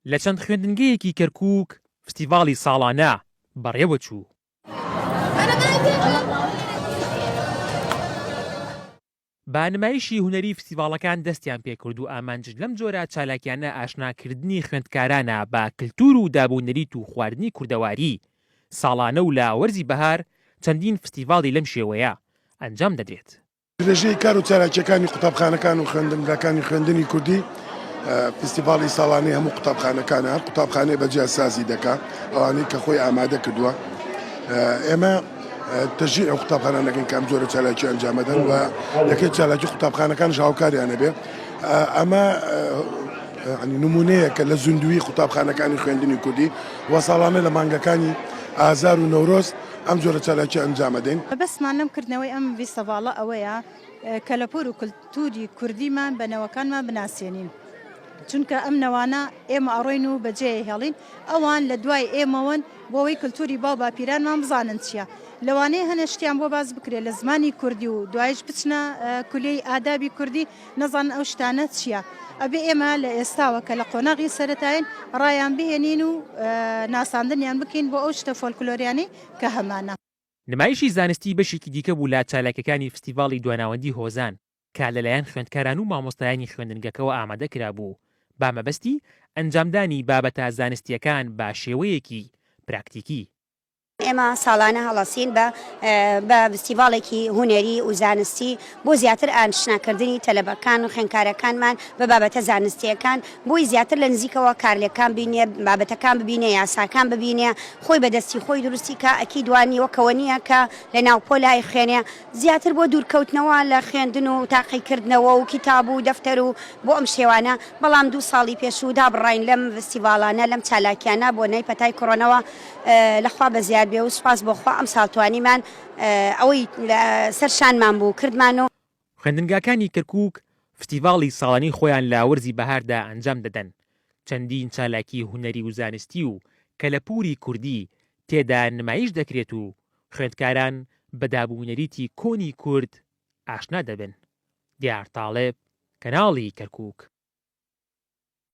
لە چەند خوێندنگەیەکی کەرکووک فستیڤاڵی ساڵانە بەڕێوەچوو. بە نمایشی هونەری فستیڤاڵەکان دەستیان پێکرد و ئامانج لەم جۆرە چالاکیانە ئاشناکردنی خوێندکارانە بە کلتور و داب و نەریت و خواردنی کوردەواری، ساڵانە و لە وەرزی بەهار چەندین فستیڤاڵی لەم شێوەیە ئەنجام دەدرێت. درێژەی کار و چالاکییەکانی قوتابخانەکان و خوێندنگاکانی خوێندنی کوردی، فیستیڤاڵی ساڵانەی هەموو قوتابخانەکانە، هەر قوتابخانەیە بە جیا سازی دەکا، ئەوانەی کە خۆی ئامادە کردووە. ئێمە تەشجیع ئەو قوتابخانانە دەکەین کە ئەم جۆرە چالاکی ئەنجام بدەن و دەکرێت چالاکی قوتابخانەکانش هاوکاریان هەبێ. ئەمە نمونەیەکە لە زیندوویی قوتابخانەکانی خوێندنی کوردی و ساڵانە لە مانگەکانی ئازار و نەورۆز ئەم جۆرە چالاکیە ئەنجام ئەدەین. مەبەستمان لەم کردنەوەی ئەم ڤیستەڤاڵە ئەوەیە کەلەپوور و کلتووری کوردیمان بە نەوەکانمان بناسێنین، چونکە ئەم نەوانە ئێمە ئەڕۆین و بەجێ هێڵین، ئەوان لە دوای ئێمەوەن بۆ ئەوەی کلتووری باو باپیرانمان بزانن چییە. لەوانەیە هەنێ شتیان بۆ باس بکرێت لە زمانی کوردی و دوایش بچنە کولیەی ئادابی کوردی نەزانن ئەو شتانە چییە. ئەبێ ئێمە لە ئێستاوە کە لە قۆناغی سەرەتایین ڕایان بهێنین و ناساندنیان بکەین بۆ ئەو شتە فۆلکلۆریانەی کە هەمانە. نمایشی زانستی بەشێکی دیکە بوو لە چالاکیەکانی فستیڤاڵی دواناوەندی هۆزان کە لەلایەن خوێندکاران و مامۆستایانی خوێندنگەکەوە ئامادە کرابوو بە مەبەستی ئەنجامدانی بابەتە زانستییەکان بە شێوەیەکی پراکتیکی. ئێمە ساڵانە هەڵەسین بە بە ڤستیڤاڵێکی هونەری و زانستی بۆ زیاتر ئاشناکردنی تەلەبەکان و خوێندکارەکانمان بە بابەتە زانستییەکان بۆی زیاتر لە نزیکەوە کارلێکان بینێ بابەتەکان ببینێ یاساکان ببینێ خۆی بە دەستی خۆی دروستی کا ئەکید وا نیە وەکەوە نیە کە لە ناو پۆلا ئەیخوێنێ زیاتر بۆ دوورکەوتنەوە لە خوێندن و تاقیکردنەوە و کیتاب و دەفتەر و بۆ ئەم شێوانە بەڵام دوو ساڵی پێشوو دابڕاین لەم ڤستیڤاڵانە لەم چالاکیانە بۆنەی پەتای کۆرۆنەوە لە خوا بەزیاد بێ و سوپاس بۆ خوا ئەمساڵ توانیمان ئەوەی لە سەر شانمان بوو کردمان و. خوێندنگاکانی کەرکوک فستیڤاڵی ساڵانەی خۆیان لە وەرزی بەهاردا ئەنجام دەدەن، چەندین چالاکی هونەری و زانستی و کەلەپوری کوردی تێدا نمایش دەکرێت و خوێندکاران بە داب و نەریتی کۆنی کورد ئاشنا دەبن. دیار تاڵب، کەناڵی کەرکوک.